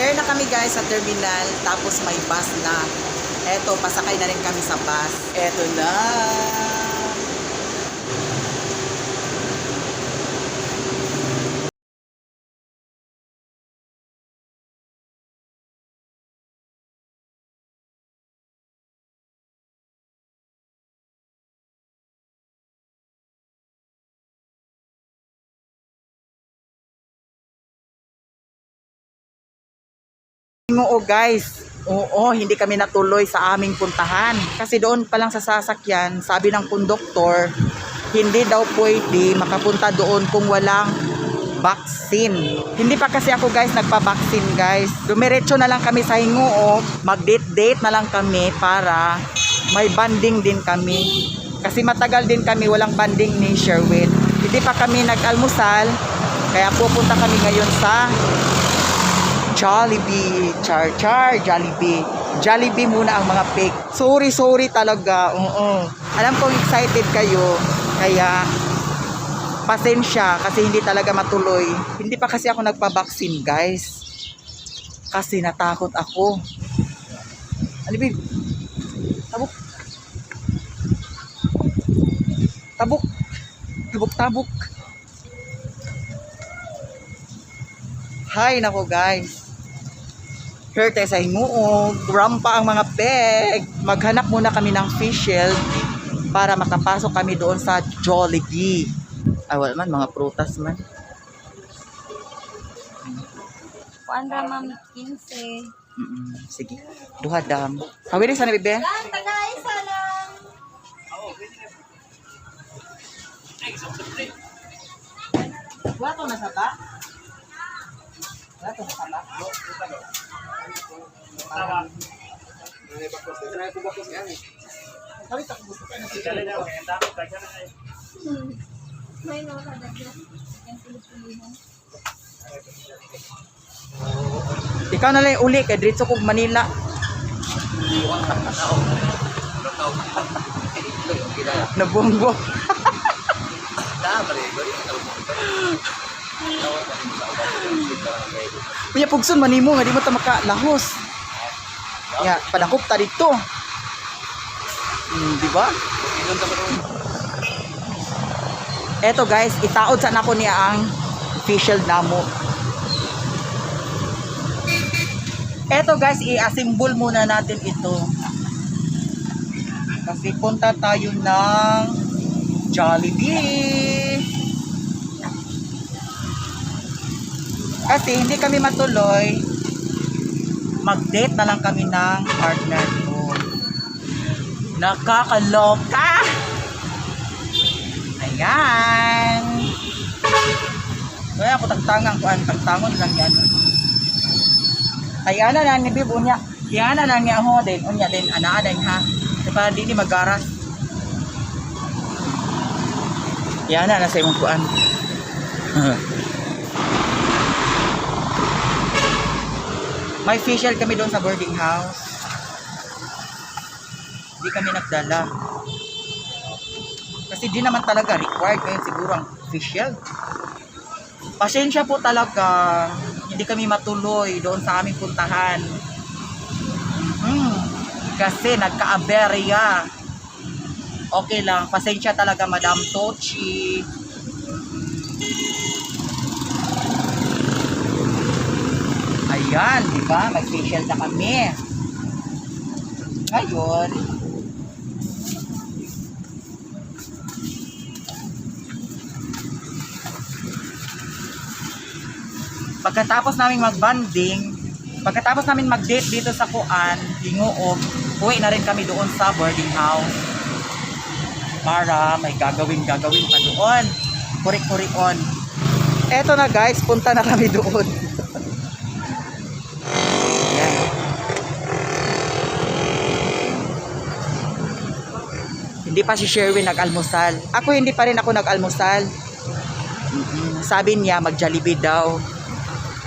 Here na kami, guys, sa terminal, tapos may bus na. Eto, pasakay na rin kami sa bus. Eto na. Oo, guys. Oo, hindi kami natuloy sa aming puntahan. Kasi doon pa lang sa sasakyan, sabi ng konduktor, hindi daw pwede makapunta doon kung walang vaccine. Hindi pa kasi ako, guys, nagpa-vaccine, guys. Dumiretso na lang kami sa Hinguok, mag-date-date na lang kami para may banding din kami. Kasi matagal din kami walang banding ni Sherwin. Hindi pa kami nag-almusal, kaya pupunta kami ngayon sa Jollibee, Char Char, Jollibee. Jollibee muna ang mga fake. Sorry, sorry talaga. Oo. Alam kong excited kayo. Kaya, pasensya kasi hindi talaga matuloy. Hindi pa kasi ako nagpa-vaccine, guys. Kasi natakot ako. Ano, babe? Tabok. Tabok. Tabok, tabok. Hay, nako, guys. Here tayo sa Hinguog. Rampa ang mga peg. Maghanap muna kami ng fish shield para makapasok kami doon sa Jollibee. Ay, wala man, mga prutas man. Kuan ra, ma'am, 15. Sige. Duha dam. Hawiri sa na, bebe? Lang, taga-isa lang. Wala to nasa ba? Wala to nasa ba? May no kadagyan. Yung Pilipino. Ikaw na lang yung uli kay diretso kog Manila. Nabunggo. Kuya pugson manimo nga di mo ta makalahos. Ya, padakop ta dito. Di ba? Eto, guys, itaod sa nako niya ang facial namo. Eto, guys, i-assemble muna natin ito. Kasi punta tayo ng Jollibee. Kasi hindi kami matuloy, mag-date na lang kami ng partner ko. Nakakaloka! Ayan! Kaya ako tagtangang kuan, tagtangon lang yan. Ay ana na ni Bib unya. Iana na niya ho din, unya din ana din ha. Di para di ni magaras. Iana na sa imong kuan. May facial kami doon sa boarding house. Hindi kami nagdala. Kasi di naman talaga required ngayon siguro ang facial. Pasensya po talaga. Hindi kami matuloy doon sa aming puntahan. Kasi nagka-aberya. Okay lang. Pasensya talaga, Madam Tochi. Ayan, di ba? Mag-facial na kami. Ngayon, pagkatapos namin mag-banding, pagkatapos namin mag-date dito sa Kuan, Hinguog, uwi na rin kami doon sa boarding house para may gagawin-gagawin pa doon. Kurik-kurion. Eto na, guys, punta na kami doon. Ayan. Hindi pa si Sherwin nag-almusal. Ako, hindi pa rin ako nag-almusal. Sabi niya mag-Jollibee daw.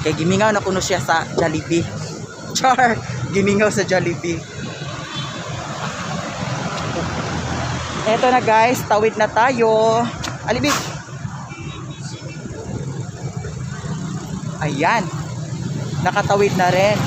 Kaya gimingaw na kuno siya sa Jollibee. Char! Gimingaw sa Jollibee. Eto na, guys, tawid na tayo. Alibi. Ayan. Nakatawid na rin.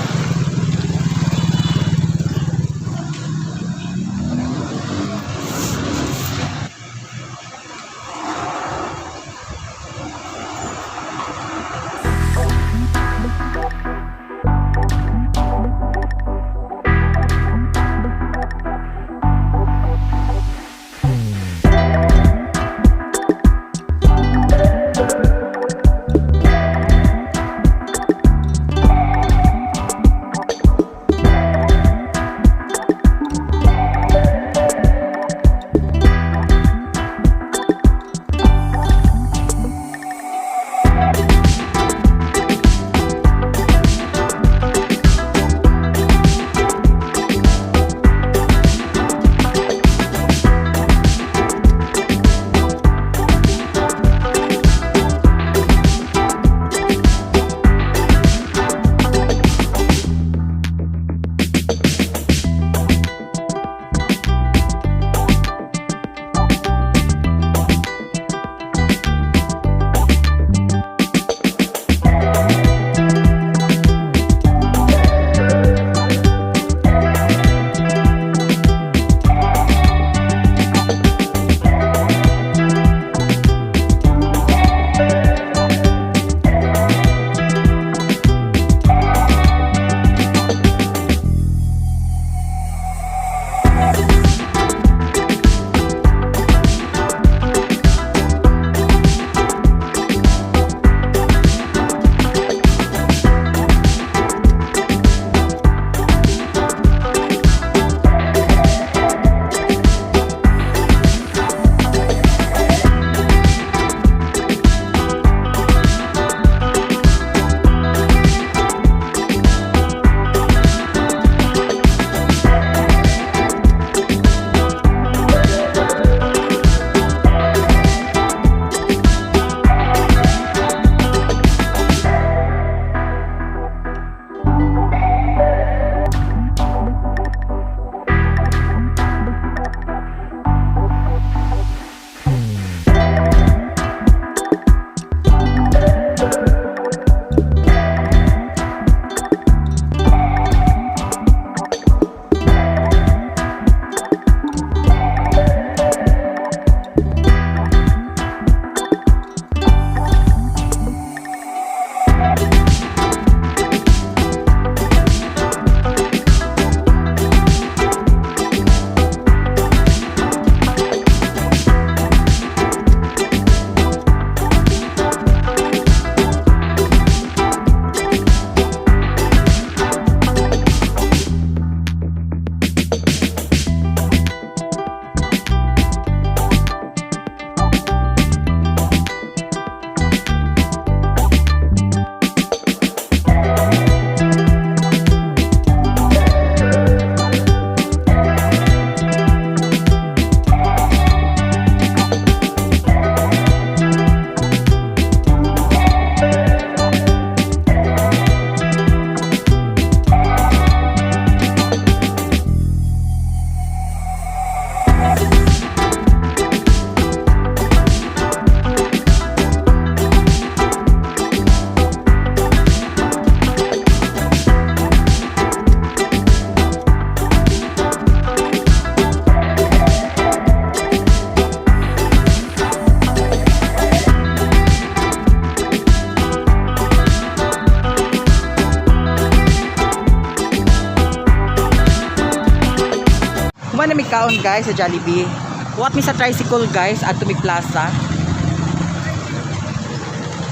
Kuha na mi kaon, guys, sa Jollibee. Kuha mi sa tricycle, guys, at Tumig Plaza.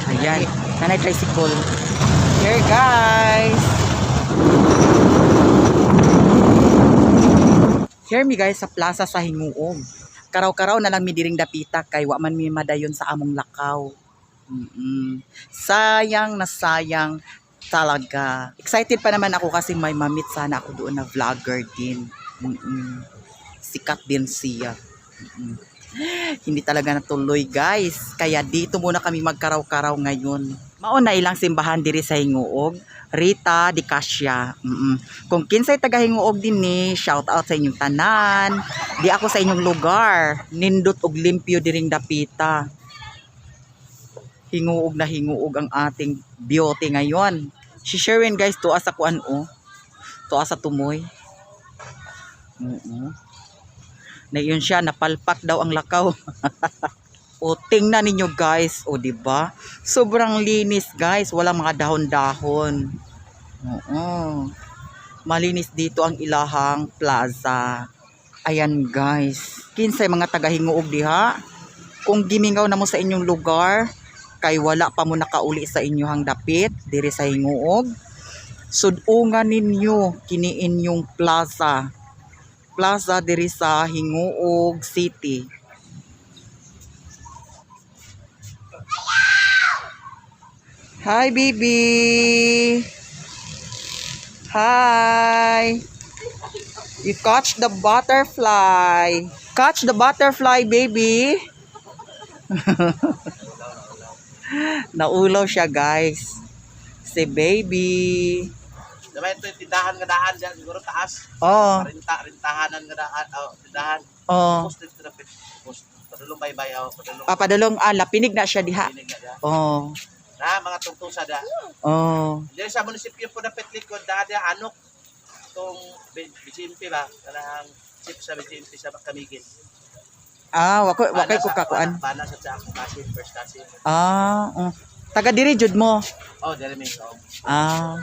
Ayan, nanay tricycle. Here, guys. Here mi, guys, sa plaza sa Hinguog. Karaw-karaw na lang mi diring dapita kay wa man mi madayon sa among lakaw. Sayang na sayang talaga. Excited pa naman ako kasi may mamit sana ako doon na vlogger din. Sikat din siya. Hindi talaga natuloy, guys. Kaya dito muna kami magkaraw-karaw ngayon. Mao na ilang simbahan diri sa Hinguog. Rita di Cassia. Kung kinsay taga Hinguog din ni, shout out sa inyong tanan. Di ako sa inyong lugar. Nindot og limpyo diring dapita. Hinguog na hinguog ang ating beauty ngayon. Si Sherwin, guys, tuwa sa kuan oh. Tuwa sa tumoy. Oo. Na yun siya, napalpak daw ang lakaw. O, tingnan ninyo, guys, o, di ba? Sobrang linis, guys, walang mga dahon-dahon. Oo. Malinis dito ang ilahang plaza. Ayan, guys. Kinsay mga taga-Hinguog diha. Kung gimingaw na mo sa inyong lugar, kay wala pa mo nakauli sa inyong dapit diri sa Hinguog. Sudungan ninyo kini inyong plaza. Plaza diri sa Hinguog City. Hi, baby. Hi. You catch the butterfly. Catch the butterfly, baby. Naulaw siya, guys. Si baby. Diba ito yung tindahan nga daan dyan, siguro taas. Oh, Rinta, rintahanan nga daan, oh, tindahan. oh. Post dito na post. Padulong bye-bye, oh, padulong. Papadulong, ah, lapinig na siya diha. Pinig na dyan. Oh, Na, mga tungtusa da. oh. Diyan sa munisipyo po na petlikod, daan dyan, anok. Itong BGMP ba? Kanang chip sa BGMP sa Camiguin. Ah, wako, wakay ko kakuan. Bana sa akong cousin, first cousin. Ah, oh. Taga diri jud mo. Oh, dere may oh. Ah,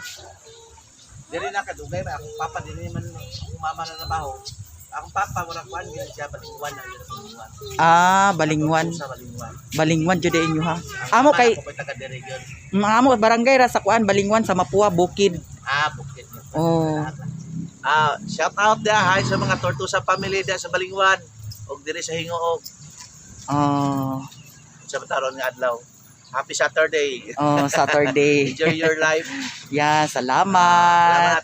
Dere na kadugay ba akong papa dili man akong mama na nabaho. Akong papa mura kuan gyud siya Balingwan na yun, Balingwan. Ah, Balingwan. Sa Balingwan. Balingwan jud inyo ha. Amo kay Ako taga dere gyud. Amo barangay ra sa kuan Balingwan sa Mapua Bukid. Ah, bukid. Oh. Ah, shout out dia hi sa mga Tortusa family dia sa Balingwan ug diri sa Hingoog Oh, sa Bataron nga adlaw. Happy Saturday. Oh, Saturday. Enjoy your life. Yeah, salamat. Salamat.